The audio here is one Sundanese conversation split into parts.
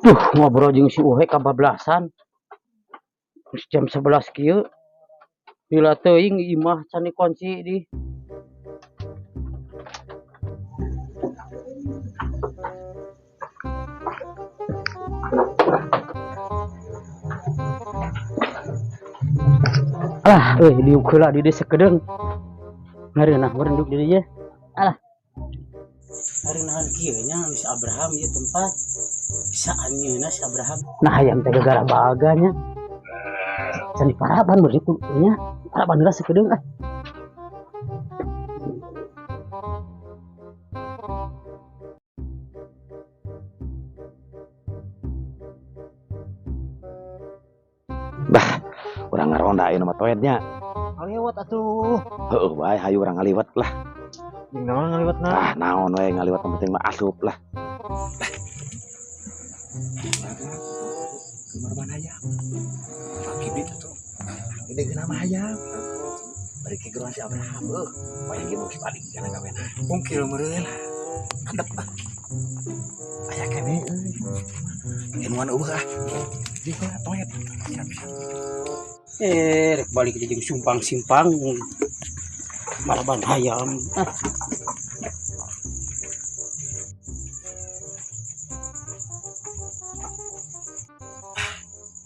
Duh, ngobrol jeung si Uhe kabablasan. Geus jam 11 kieu. Lila teuing imah can dikunci di. Alah, euy diuk heula di dieu sakedeung. Ngareunah meureun diuk di dieu. Alah. Ngareunahan kieu nya si Abraham ieu tempat. Bisaan nyeuna si Abraham. Nah, hayam teh gagara baga nya. Can diparaban meureun itu nya. Paraban heula sakedeung ah. Bah, urang ngaronda ayeuna mah toetnya. Ngaliwat atuh. Heueuh bae hayu urang ngaliwet lah. Jeung naon ngaliwatna? Ah, naon we ngaliwet yang penting mah asup lah. Kamar hayam. Pagi bit atuh. Gede geuna mah hayam. Bari ke geruan si Abraham eueuh. Wayah ge geus balik kana gawena. Mungkin meureun. Adep ah. Aya keneh euy. Enuan eueuh ah. Di heula toet. Siap siap. Eh, rek balik jeung sumpang-simpang. Maraban hayam. Ah.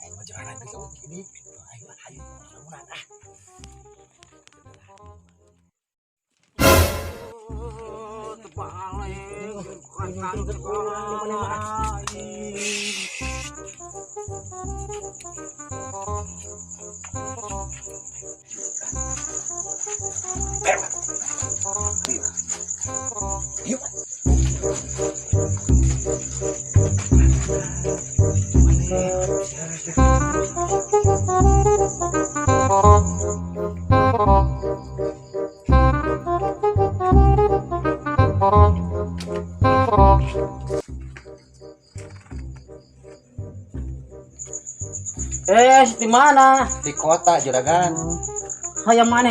Ayo mah jalan geus eueuh gini. Ayo hayu lamunan ah. Yuk. Eh, di mana? Di kota juragan. Hayam mana?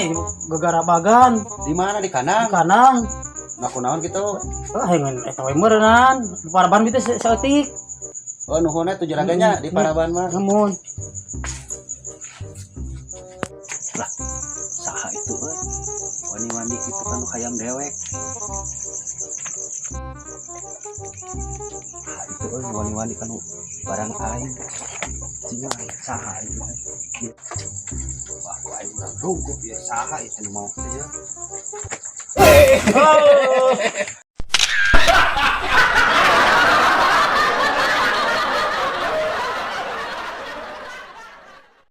Gegara bagan Di mana di di kanan? kanang. Nah, kunaon gitu? Ah, hayang eta we meureunnan. Di paraban itu saeutik. Oh, nuhun tuh juragannya di Paraban mah. Namun Lah, saha itu euy? Wani-wani kitu kan nu hayam dewek. Ah, itu euy wani-wani kan nu barang aing. Cina saha itu. Wah, ku aing urang rungkup ya saha itu nu mau teh ya.